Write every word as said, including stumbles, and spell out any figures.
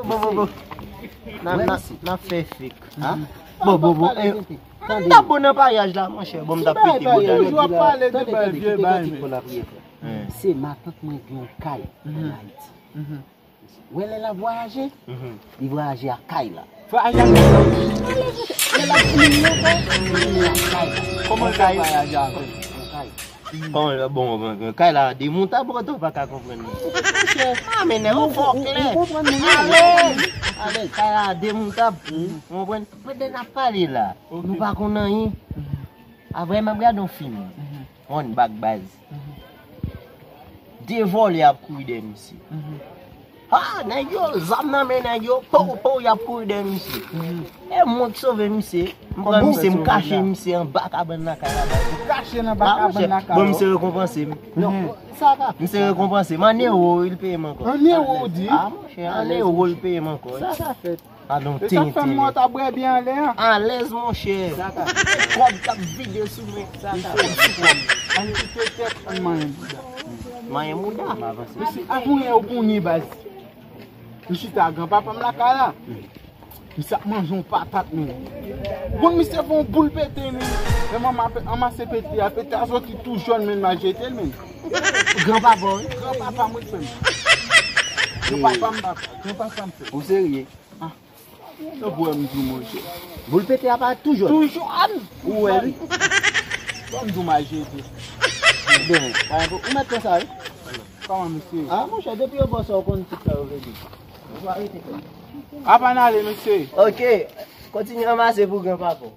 Bon, bon, bon. N a, n a, n a fè fake. Bon, bon, bon. M t ap bon nan paryaj la, monchè. Bon, m t ap pete bouda. Toujou ap pale de bay vye bay, men. Se matant mwen gen yon kay ann Ayiti. Wè lè l ap vwayaje, li vwayaje ak kay la. Vwayaje ak kay la. Lè l ap vini ankò, li vini ak kay la. Kòman l fè vwayaje avè l? Yon kay. Kòman, bon, bon, bon, kay la demontable, ou pa ka konprann li. Monchè, pa mennen yon fò klè. Alèz, alèz, kay la demontable. Ou konprann? Pandan n ap pale la, nou pa konn anyen. Avè m ap gade yon fim. One back baz. De vòlè ap kouri dèyè misye. Ah, nèg yo, zam nan men nèg yo, pow, pow, y ap kouri dèyè misye. E mwen k sove misye. M pran misye, m kache misye anba kabann lakay la. Kache nan ba kabann lakay. Bon, misye rekonpanse m. Non, sa ka fèt. Misye rekonpanse m. An ewo, li peye m ankò. An ewo, w di? Ah, monchè, an ewo, li peye m ankò. Sa ka fèt. Alon, e sa k fè m wè w t ap bwè byen anlè a. Alèz, monchè. Kòb k ap vide sou mwen. Misye di kòb. Ann kite tèt, ann manyen bouda. Manyen bouda. Mesye, avan yè ou konnen baz. M chita granpapa m lakay la. Misye ap manje yon patat, men. Bon, misye fè yon boul pete, men. Men manman ap anmase pete a, pete a soti tou jòn, men, m al jete l, men. Granpapa w, wi. Granpapa m, wi, frè m. Granpapa m, papa. Granpapa m, frè m. Ou serye? Tanpri, m di w, monchè. Boul pete a pa tou jòn. Tou jòn! Ou wè li? Ban m di w, m al jete. Bon, pa enpò. Ou mèt pran sa, wi. Kòman, mesye? Ah, monchè, depi yo ba w sa, ou konn tout sa yo vle di. Ou pa rete, frè. Apa n ale, mesye? Ok. Kontinye ranmase pou granpapa w.